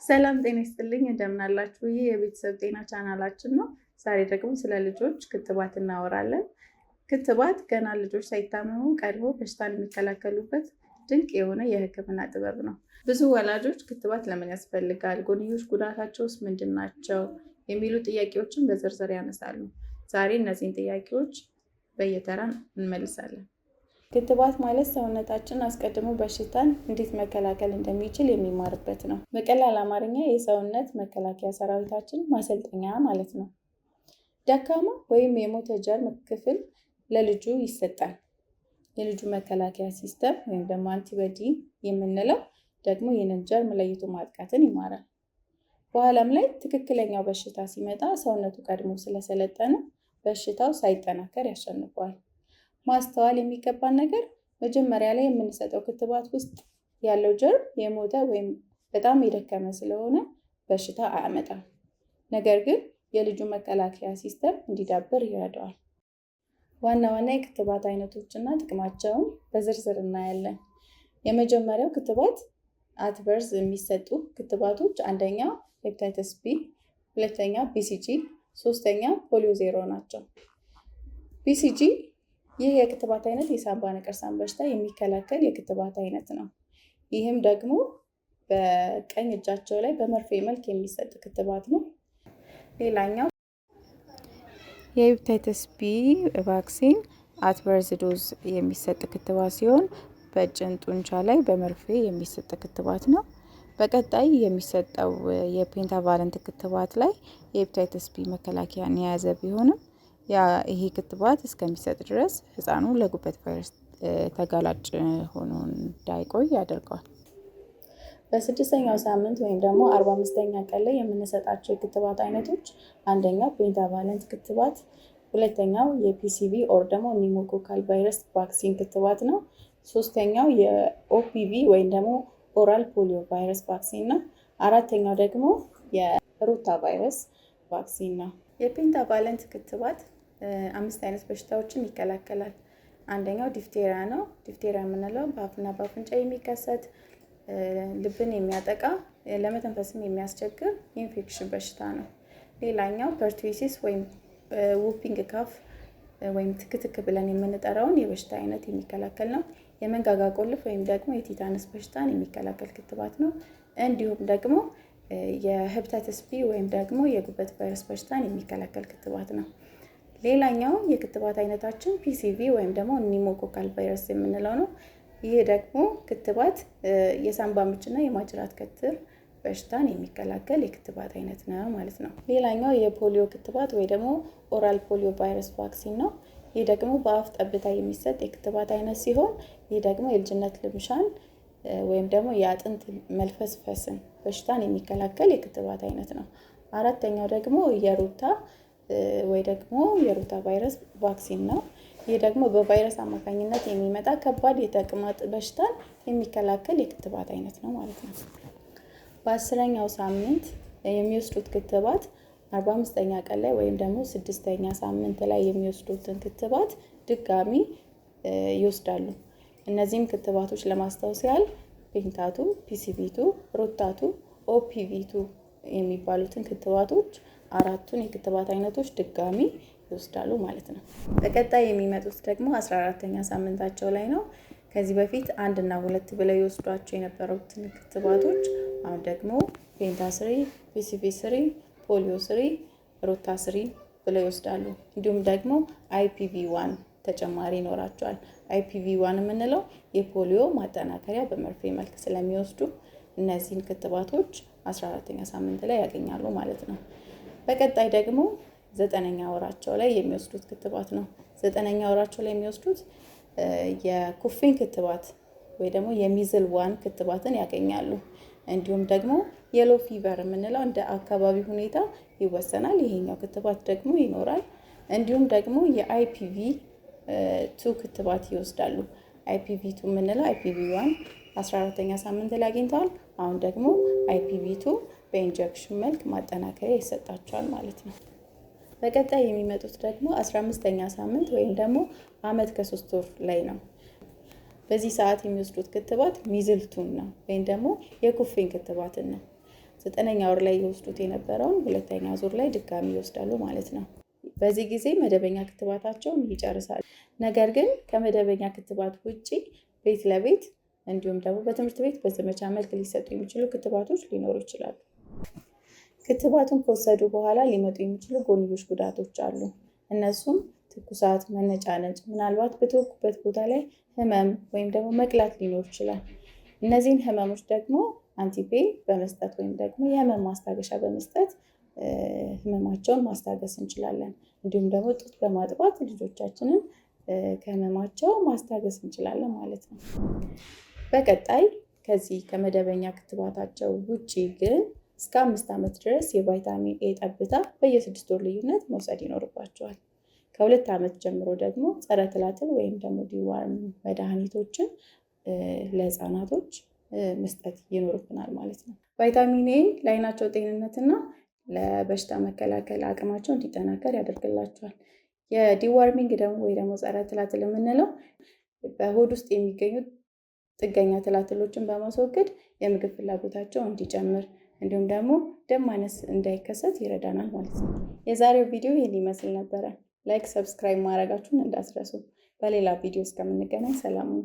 ሰላም ጤና ይስጥልኝ፣ እንደምን አላችሁ? ይህ የቤተሰብ ጤና ቻናላችን ነው። ዛሬ ደግሞ ስለ ልጆች ክትባት እናወራለን። ክትባት ገና ልጆች ሳይታመሙ ቀድሞ በሽታን የሚከላከሉበት ድንቅ የሆነ የሕክምና ጥበብ ነው። ብዙ ወላጆች ክትባት ለምን ያስፈልጋል፣ ጎንዮሽ ጉዳታቸውስ ምንድን ናቸው የሚሉ ጥያቄዎችን በዝርዝር ያነሳሉ። ዛሬ እነዚህን ጥያቄዎች በየተራ እንመልሳለን። ክትባት ማለት ሰውነታችን አስቀድሞ በሽታን እንዴት መከላከል እንደሚችል የሚማርበት ነው። በቀላል አማርኛ የሰውነት መከላከያ ሰራዊታችን ማሰልጠኛ ማለት ነው። ደካማ ወይም የሞተ germ ክፍል ለልጁ ይሰጣል። የልጁ መከላከያ system ወይም ደግሞ antibody የምንለው ደግሞ ይህንን germ ለይቶ ማጥቃትን ይማራል። በኋላም ላይ ትክክለኛው በሽታ ሲመጣ ሰውነቱ ቀድሞ ስለሰለጠነ በሽታው ሳይጠናከር ያሸንፈዋል። ማስተዋል የሚገባን ነገር መጀመሪያ ላይ የምንሰጠው ክትባት ውስጥ ያለው germ የሞተ ወይም በጣም የደከመ ስለሆነ በሽታ አያመጣም። ነገር ግን የልጁ መከላከያ system እንዲዳብር ይረዳዋል። ዋና ዋና የክትባት አይነቶች እና ጥቅማቸውን በዝርዝር እናያለን። የመጀመሪያው ክትባት at birth የሚሰጡ ክትባቶች አንደኛ hepatitis B፣ ሁለተኛ BCG፣ ሶስተኛ polio 0 ናቸው። BCG ይህ የክትባት አይነት የሳምባ ነቀርሳን በሽታ የሚከላከል የክትባት አይነት ነው። ይህም ደግሞ በቀኝ እጃቸው ላይ በመርፌ መልክ የሚሰጥ ክትባት ነው። ሌላኛው የ hepatitis B vaccine at birth dose የሚሰጥ ክትባት ሲሆን በጭን ጡንቻ ላይ በመርፌ የሚሰጥ ክትባት ነው። በቀጣይ የሚሰጠው የ pentavalent ክትባት ላይ የ hepatitis B መከላከያን የያዘ ቢሆንም ያ ይሄ ክትባት እስከሚሰጥ ድረስ ህፃኑ ለጉበት ቫይረስ ተጋላጭ ሆኖ እንዳይቆይ ያደርገዋል። በስድስተኛው ሳምንት ወይም ደግሞ 45ኛ ቀን ላይ የምንሰጣቸው የክትባት አይነቶች አንደኛው pentavalent ክትባት፣ ሁለተኛው የ PCV or ደግሞ pneumococcal virus vaccine ክትባት ነው። ሶስተኛው የ OPV ወይም ደግሞ oral polio virus vaccine ነው። አራተኛው ደግሞ የ rota virus vaccine ነው። የ pentavalent ክትባት አምስት አይነት በሽታዎችን ይከላከላል። አንደኛው diphtheria ነው። Diphtheria የምንለው በአፍና በአፍንጫ የሚከሰት፣ ልብን የሚያጠቃ፣ ለመተንፈስም የሚያስቸግር የኢንፌክሽን በሽታ ነው። ሌላኛው pertussis ወይም whooping cough ወይም ትክትክ ብለን የምንጠራውን የበሽታ አይነት የሚከላከል ነው። የመንጋጋ ቆልፍ ወይም ደግሞ የ tetanus በሽታን የሚከላከል ክትባት ነው። እንዲሁም ደግሞ የ hepatitis B ወይም ደግሞ የጉበት ቫይረስ በሽታን የሚከላከል ክትባት ነው። ሌላኛው የክትባት አይነታችን PCV ወይም ደግሞ pneumococcal virus የምንለው ነው። ይህ ደግሞ ክትባት የሳምባ ምችና የማጅራት ገትር በሽታን የሚከላከል የክትባት አይነት ነው ማለት ነው። ሌላኛው የፖሊዮ ክትባት ወይ ደግሞ oral polio virus vaccine ነው። ይህ ደግሞ በአፍ ጠብታ የሚሰጥ የክትባት አይነት ሲሆን ይህ ደግሞ የልጅነት ልምሻን ወይም ደግሞ የአጥንት መልፈስፈስን በሽታን የሚከላከል የክትባት አይነት ነው። አራተኛው ደግሞ የ rota ወይ ደግሞ የ rota virus vaccine ነው። ይህ ደግሞ በቫይረስ አማካኝነት የሚመጣ ከባድ የተቅማጥ በሽታን የሚከላከል የክትባት አይነት ነው ማለት ነው። በ10ኛው ሳምንት የሚወስዱት ክትባት 45ኛ ቀን ላይ ወይም ደግሞ ስድስተኛ ሳምንት ላይ የሚወስዱትን ክትባት ድጋሚ ይወስዳሉ። እነዚህም ክትባቶች ለማስታወስ ያህል penta 2፣ PCV 2፣ rota 2፣ OPV 2 የሚባሉትን ክትባቶች፣ አራቱን የክትባት አይነቶች ድጋሚ ይወስዳሉ ማለት ነው። በቀጣይ የሚመጡት ደግሞ 14ኛ ሳምንታቸው ላይ ነው። ከዚህ በፊት አንድ እና ሁለት ብለው ይወስዷቸው የነበሩትን ክትባቶች አሁን ደግሞ penta 3፣ PCV 3፣ polio 3፣ rota 3 ብለው ይወስዳሉ። እንዲሁም ደግሞ IPV 1 ተጨማሪ ይኖራቸዋል። IPV 1 የምንለው የፖሊዮ ማጠናከሪያ በመርፌ መልክ ስለሚወስዱ እነዚህን ክትባቶች 14ኛ ሳምንት ላይ ያገኛሉ ማለት ነው። በቀጣይ ደግሞ ዘጠነኛ ወራቸው ላይ የሚወስዱት ክትባት ነው። ዘጠነኛ ወራቸው ላይ የሚወስዱት የኩፍኝ ክትባት ወይ ደግሞ የ measles 1 ክትባትን ያገኛሉ። እንዲሁም ደግሞ yellow fever የምንለው እንደ አካባቢ ሁኔታ ይወሰናል። ይሄኛው ክትባት ደግሞ ይኖራል። እንዲሁም ደግሞ የ IPV 2 ክትባት ይወስዳሉ። IPV 2 የምንለው IPV 1 14ኛ ሳምንት ላይ አግኝተዋል። አሁን ደግሞ IPV 2 በ injection መልክ ማጠናከሪያ ይሰጣቸዋል ማለት ነው። በቀጣይ የሚመጡት ደግሞ 15ኛ ሳምንት ወይም ደግሞ አመት ከ3 ወር ላይ ነው። በዚህ ሰዓት የሚወስዱት ክትባት measles 2 ን ነው ወይም ደግሞ የኩፍኝ ክትባትን ነው። 9ኛ ወር ላይ ይወስዱት የነበረውን ሁለተኛ ዙር ላይ ድጋሚ ይወስዳሉ ማለት ነው። በዚህ ጊዜ መደበኛ ክትባታቸውን ይጨርሳሉ። ነገር ግን ከመደበኛ ክትባት ውጪ ቤት ለቤት እንዲሁም ደግሞ በትምህርት ቤት በዘመቻ መልክ ሊሰጡ የሚችሉ ክትባቶች ሊኖሩ ይችላሉ። ክትባቱን ከወሰዱ በኋላ ሊመጡ የሚችሉ ጎንዮሽ ጉዳቶች አሉ። እነሱም ትኩሳት፣ መነጫነጭ፣ ምናልባት በተወጉበት ቦታ ላይ ህመም ወይም ደግሞ መቅላት ሊኖር ይችላል። እነዚህን ህመሞች ደግሞ anti-pain በመስጠት ወይም ደግሞ የህመም ማስታገሻ በመስጠት ህመማቸውን ማስታገስ እንችላለን። እንዲሁም ደግሞ ጡት በማጥባት ልጆቻችንን ከህመማቸው ማስታገስ እንችላለን ማለት ነው። በቀጣይ ከዚህ ከመደበኛ ክትባታቸው ውጪ ግን እስከ 5 ዓመት ድረስ የቫይታሚን ኤ ጠብታ በየ6 ወር ልዩነት መውሰድ ይኖርባቸዋል። ከ2 ዓመት ጀምሮ ደግሞ ጸረ ትላትል ወይም ደግሞ deworm መድኃኒቶችን ለህፃናቶች መስጠት ይኖርብናል ማለት ነው። ቫይታሚን ኤ ለአይናቸው ጤንነትና ለበሽታ መከላከል አቅማቸው እንዲጠናከር ያደርግላቸዋል። የ deworming ደግሞ ወይ ደግሞ ጸረ ትላትል የምንለው በሆድ ውስጥ የሚገኙ ጥገኛ ትላትሎችን በማስወገድ የምግብ ፍላጎታቸው እንዲጨምር እንዲሁም ደግሞ ደም ማነስ እንዳይከሰት ይረዳናል ማለት ነው። የዛሬው ቪዲዮ ይህን ይመስል ነበረ። Like፣ subscribe ማድረጋችሁን እንዳትረሱ። በሌላ ቪዲዮ እስከምንገናኝ ሰላም ሁኑ።